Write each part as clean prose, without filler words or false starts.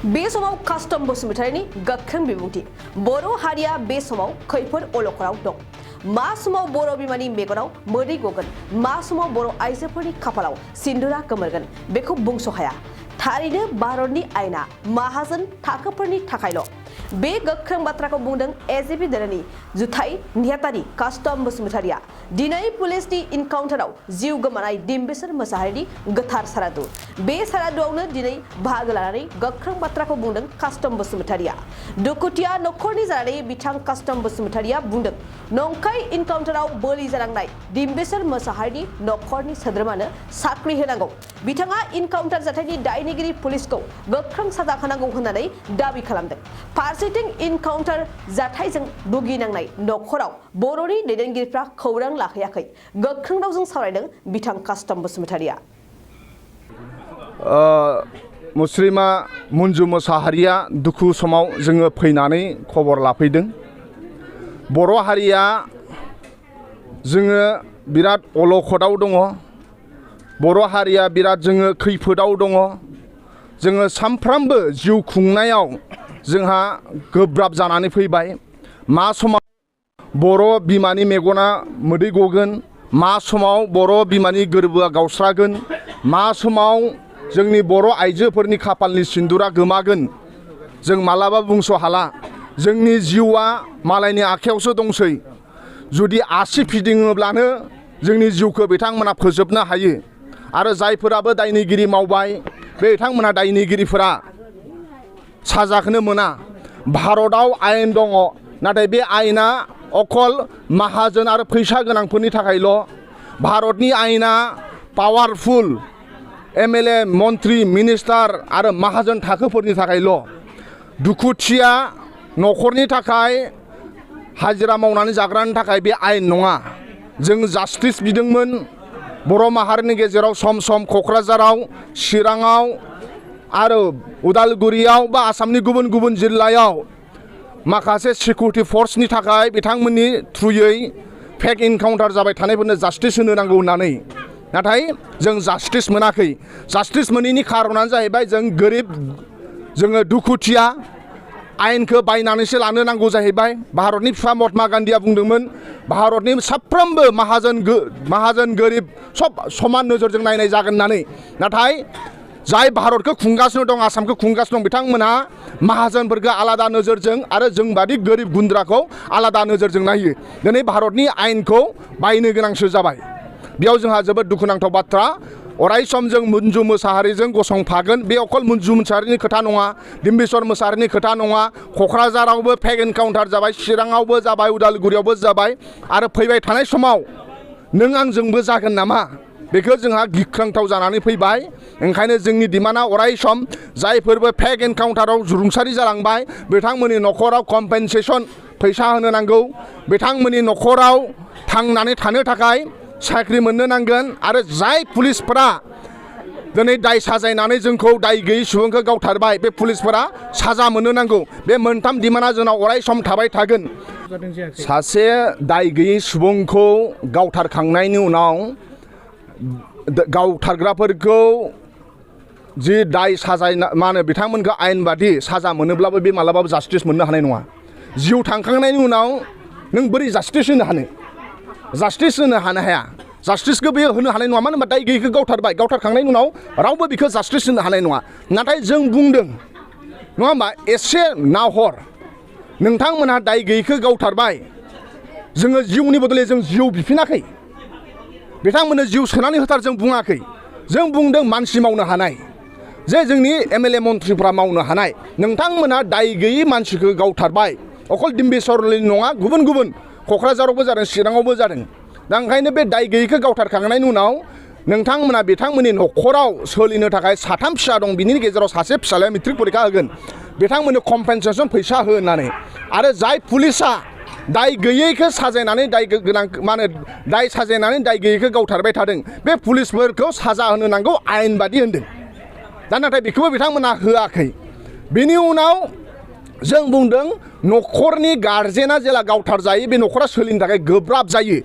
बे समाव कास्टम बसुमतारीनि गोख्रों बिबुंथि बर' हारिया बे समाव खैफोद अलखदाव दं। मा समाव बर' बिमानि मेगनाव मोदै गगोन, मा समाव बर' आइजोफोरनि खाफालाव सिन्दुरा गोमोरगोन बेखौ बुंस' हाया। थारैनो भारतनि आयेना माहाजोन थाखोफोरनि थाखायल'। बे गोख्रों बाथ्राखौ बुंदों एजिपि दोलोनि जुथाइ नेहाथारि कास्टम बसुमतारीया दिनै पुलिसनि इनकाउन्टाराव जिउ गोमानाय डिम्बेश्वर मोसाहारिनि गोथार सारादु। बे सारादुआवनो दिनै बाहागो लानानै गोख्रों बाथ्राखौ बुंदों कास्टम बसुमतारीया। दुखुथिया नखरनि जानानै बिथां कास्टम बसुमतारीया बुंदों नंखाय इनकाउन्टाराव बोलि जानांनाय डिम्बेश्वर मोसाहारिनि नखरनि सोद्रोमानो साख्रि होनांगौ। बिथाङा इनकाउन्टार जाथायनि दायनिगिरि पुलिसखौ गोख्रों साजा होनांगौ होननानै दाबि खालामदों। फारसेथिं इनकाउन्टार जाथायजों भुगिनांनाय नखराव बर'नि दैदेनगिरिफ्रा खौरां लाखैयाखै। गोख्रों रावजों सावरायदों बिथां कास्टम बसुमतारीया। मुस्रिमा मन्जु मोसाहारिया दुखु समाव जोङो फैनानै खबर लाफैदों। बर' हारिया जोङो बिराद अलखदाव दङ। बर' हारिया बिराद जोङो खैफोदाव दङ। जोङो सानफ्रामबो जिउ खुंनायाव जोंहा गोब्राब जानानै फैबाय। मा समाव बर' बिमानि मेगना मोदै गगोन, मा समाव बर' बिमानि गोरबोआ गावस्रागोन, मा समाव जोंनि बर' आइजोफोरनि खाफालनि सिन्दुरा गोमागोन जों मालाबा बुंस' हाला। जोंनि जिउआ मालायनि आखायावसो दंसै। जुदि आसि फिदिङोब्लानो जोंनि जिउखौ बिथांमोना फोजोबनो हायो। आरो जायफोराबो दायनिगिरि मावबाय बिथांमोना दायनिगिरिफोरा साजाखौनो मोना। भारतआव आयेन दङ, नाथाय बे आयेना अकल माहाजोन आरो फैसा गोनांफोरनि थाखायल'। भारतनि आयेना पावारफुल एमएलए मन्त्रि मिनिस्टार आरो माहाजोन थाखोफोरनि थाखायल'। दुखुथिया नखरनि थाखाय हाजिरा मावनानै जाग्रानि थाखाय बे आयेन नङा। जों जास्टिस बिदोंमोन बर' माहारिनि गेजेराव सम सम क'क्राझाराव, चिराङाव आरो उदालगुरियाव बा आसामनि गुबुन गुबुन जिल्लायाव माखासे सिकिउरिटि फर्सनि थाखाय बिथांमोननि थ्रुयै फेक इनकाउन्टार जाबाय थानायफोरनो जास्टिस होनो नांगौ होननानै। नाथाय जों जास्टिस मोनाखै। जास्टिस मोनैनि खारनानो जाहैबाय जों गोरिब, जोङो दुखुथिया आयेनखौ बायनानैसो लानो नांगौ जाहैबाय। भारतनि बिफा महात्मा गान्धीया बुंदोंमोन भारतनि साफ्रोमबो माहाजोन गोरिब सब समान नोजोरजों नायनाय जागोन होननानै। नाथाय जाय भारतखौ खुंगासिनो दं, आसामखौ खुंगासिनो दं, बिथांमोनहा माहाजोनफोरखौ आलादा नोजोरजों आरो जोंबादि गोरिब गुन्द्राखौ आलादा नोजोरजों नायो। दिनै भारतनि आयेनखौ बायनो गोनांसो जाबाय। बेयाव जोंहा जोबोद दुखुनांथाव बाथ्रा। अराय सम जों मन्जु मोसाहारिजों गसंफागोन। बे अकल मन्जु मोसाहारिनि खोथा नङा, डिम्बेश्वर मोसाहारिनि खोथा नङा। क'क्राझारावबो फेक इनकाउन्टार जाबाय, चिराङावबो जाबाय, उदालगुरियावबो जाबाय। आरो फैबाय थानाय समाव नों आंजोंबो जागोन नामा बेखौ जोंहा गिख्रंथाव जानानै फैबाय। ओंखायनो जोंनि डिमान्डआ अराय सम जायफोरबो फेक इनकाउन्टाराव रुंसारि जालांबाय बिथांमोननि नखराव कम्पेनसेसन फैसा होनो नांगौ। बिथांमोननि नखराव थांनानै थानो थाखाय साख्रि मोननो नांगोन। आरो जाय पुलिसफोरा दिनै दाय साजायनानै जोंखौ दाय गैयै सुबुंखौ गावथारबाय बे पुलिसफोरा साजा मोननो नांगौ। बे मोनथाम डिमान्डआ जोंनाव अराय सम थाबाय थागोन। सासे दाय गैयै सुबुंखौ गावथारखांनायनि उनाव गावथारग्राफोरखौ जि दाय साजायना मा होनो बिथांमोनखौ आयेन बादि साजा मोनोब्लाबो बे मालाबाबो जास्टिस मोननो हानाय नङा। जिउ थांखांनायनि उनाव नों बोरै जास्टिस होनो हानो? जास्टिस होनो हाया। जास्टिसखौ बे होनो हानाय नङा। मानो होनबा दाय गैयैखौ गावथारबाय, गावथारखांनायनि उनाव रावबो बेखौ जास्टिस होनो हानाय नङा। नाथाय जों बुंदों नङा होमबा, एसे नाहर, नोंथांमोनहा दाय गैयैखौ गावथारबाय, जोङो जिउनि बदलै जों जिउ बिफिनाखै। बिथांमोननो जिउ सोनानै होथार जों बुङाखै। जों बुंदों मानसि मावनो हानाय, जे जोंनि एमएलए मन्थ्रिफ्रा मावनो हानाय। नोंथांमोना दाय गैयै मानसिखौ गावथारबाय, अकल डिम्बेश्वरनि नङा, गुबुन गुबुन क'क्राझारावबो जादों, चिराङावबो जादों। दा ओंखायनो बे दाय गैयैखौ गावथारखांनायनि उनाव नोंथांमोना बिथांमोननि नखराव सोलिनो थाखाय 3 फिसा दं, बिनि गेजेराव सासे फिसालाया मेट्रिक परिखा होगोन, बिथांमोननो कम्पेनसेसन फैसा हो होननानै। आरो जाय पुलिसा दाय गैयैखौ साजायनानै दाय गोनां मा होनो दाय साजायनानै दाय गैयैखौ गावथारबाय थादों बे पुलिसफोरखौ साजा होनो नांगौ आयेन बादि होन्दों। दा नाथाय बेखौबो बिथांमोना होआखै। बेनि उनाव जों बुंदों नखरनि गारजेना जेला गावथार जायो बे नखरा सोलिनो थाखाय गोब्राब जायो।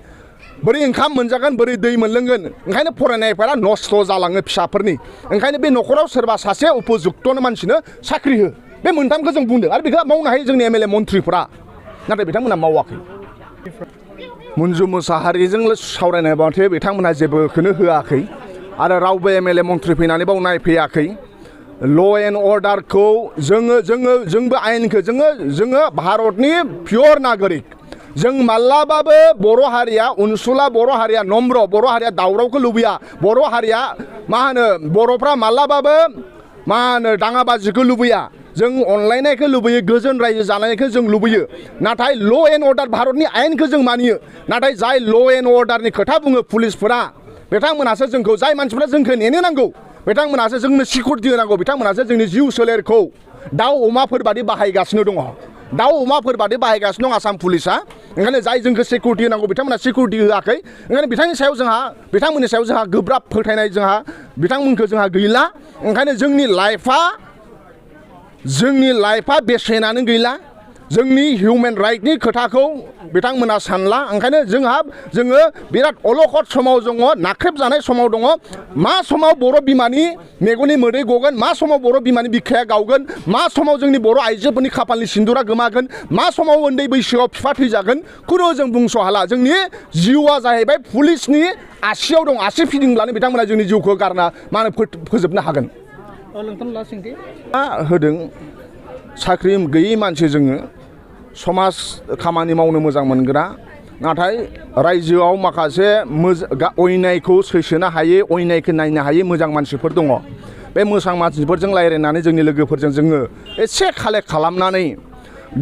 बोरै ओंखाम मोनजागोन बोरै दै मोनलोंगोन ओंखायनो फरायनायफोरा नस्थ' जालाङो फिसाफोरनि ओंखायनो बे न'खराव सोरबा सासे उपजुक्तनो मानसिनो साख्रि हो बे मोनथामखौ जों बुंदों आरो बेखौ मावनो हायो जोंनि एमएलए मन्थ्रिफोरा नाथाय बिथांमोना मावाखै मन्जु मोसाहारिजों सावरायनाय बाथाय बिथांमोना जेबोखौनो होआखै आरो रावबो एमएलए मन्थ्रि फैनानै बाव नायफैयाखै ल' एन्ड अर्डारखौ जोंबो आयेनखौ जोङो भारतनि पियर नागरिक जों माब्लाबाबो बर' हारिया अनसुला बर' हारिया नम्र बर' हारिया दावरावखौ लुबैया बर' हारिया मा होनो बर'फ्रा माब्लाबाबो मा होनो दाङाबाजिखौ लुबैया जों अनलायनायखौ लुबैयो गोजोन रायजो जानायखौ जों लुबैयो नाथाय ल' एन्ड अर्डार भारतनि आयेनखौ जों मानियो नाथाय जाय ल' एन्ड अर्डारनि खोथा बुङो पुलिसफोरा बिथांमोनासो जोंखौ जाय मानसिफ्रा जोंखौ नेनो नांगौ बिथांमोनासो जोंनो सिकिउरिटि होनांगौ बिथांमोनासो जोंनि जिउ सोलेरखौ दाउ अमाफोर बादि बाहायगासिनो दङ दाउ अमाफोर बादि बाहायगासिनो दं आसाम पुलिसा ओंखायनो जाय जोंखौ सिकिउरिटि होनांगौ बिथांमोना सिकिउरिटि होआखै ओंखायनो बिथांमोननि सायाव जोंहा गोब्राब फोथायनाय बिथांमोनखौ जोंहा गैला ओंखायनो जोंनि लाइफआ बेसेनानो गैला जोंनि हिउमेन राइटनि खोथाखौ बिथांमोना सानला ओंखायनो जोङो बिराद अलखद समाव दङ नाख्रेबजानाय समाव दङ मा समाव बर' बिमानि मेगननि मोदै गगोन मा समाव बर' बिमानि बिखाया गावगोन मा समाव जोंनि बर' आइजोफोरनि खाफालनि सिन्दुरा गोमागोन मा समाव उन्दै बैसोआव बिफा थैजागोन खुनु जों बुंस' हाला जोंनि जिउआ जाहैबाय पुलिसनि आसियाव दं आसि फिदिंब्लानो बिथांमोना जोंनि जिउखौ गारना मा होनो फोजोबनो हागोन होदों साख्रि गैयै मानसि जोङो समाज खामानि मावनो मोजां मोनग्रा नाथाय रायजोआव माखासे अयनायखौ सैसोनो हायै अयनायखौ नायनो हायै मोजां मानसिफोर दङ बे मोजां मानसिफोरजों रायज्लायनानै जोंनि लोगोफोरजों जोङो एसे कालेक्ट खालामनानै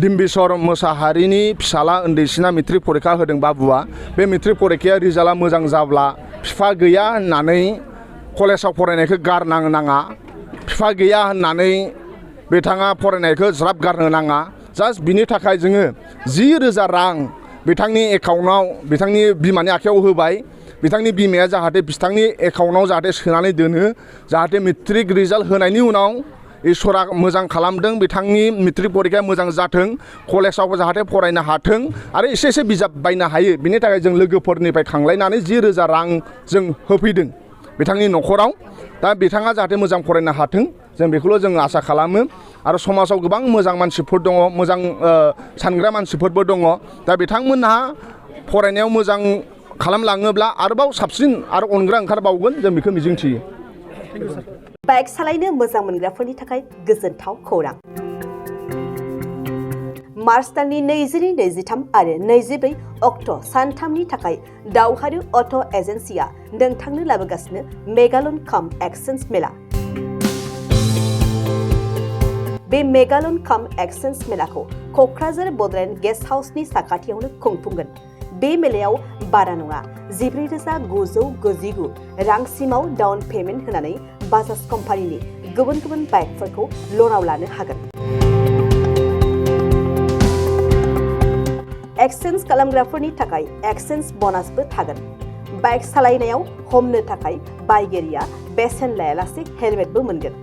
डिम्बिस्वर मोसाहारिनि फिसाला उन्दैसिना मेट्रिक परिखा होदों बाबुआ बे मेट्रिक परिखाया रिजाल्टआ मोजां जाब्ला बिफा गैया होननानै कलेजाव फरायनायखौ गारनांनो नाङा बिफा गैया होननानै बिथाङा फरायनायखौ ज्राब गारनो नाङा जास्ट बिनि थाखाय जोङो 10,000 रां बिथांनि एकाउन्टआव बिथांनि बिमानि आखायाव होबाय बिथांनि बिमाया जाहाथे बिथांनि एकाउन्टआव जाहाथे सोनानै दोनो जाहाथे मेट्रिक रिजाल्ट होनायनि उनाव इसोरा मोजां खालामदों बिथांनि मेट्रिक परिखाया मोजां जाथों कलेजाव जाहाथे फरायनो हाथों आरो एसे बिजाब बायनो हायो बिनि थाखाय जों लोगोफोरनिफ्राय खांलायनानै 10,000 रां जों होफैदों बिथांनि न'खराव दा बिथाङा जाहाथे मोजां फरायनो हाथों जों बेखौल' जों आसा खालामो आरो समाजाव गोबां मोजां मानसिफोर दङ मोजां सानग्रा मानसिफोरबो दङ दा बिथांमोनहा फरायनायाव मोजां खालामलाङोब्ला आरोबाव साबसिन आरो अनग्रा ओंखारबावगोन जों बेखौ मिजिंथियो बाइक सालायनो मोजां मोनग्राफोरनि थाखाय गोजोनथाव खौरां मार्च दाननि 22-23 आरो 24 अक्ट' सानथामनि थाखाय दावहारु अट' एजेन्सिया नोंथांनो लाबोगासिनो मेगालन काम एक्सचेन्ज मेला बे मेगालन काम एक्सचेन्ज मेलाखौ क'क्राझार बड'लेण्ड गेस्ट हाउसनि साखाथियावनो खुंफुंगोन बे मेलायाव बारा नङा 14,999 रांसिमाव डाउन पेमेन्ट होनानै बाजाज कम्पानिनि गुबुन गुबुन बाइकफोरखौ ल'नाव लानो हागोन एक्सचेन्ज खालामग्राफोरनि थाखाय एक्सचेन्ज ब'नासबो थागोन बाइक सालायनायाव हमनो थाखाय बायगिरिया बेसेन लायालासे हेलमेटबो मोनगोन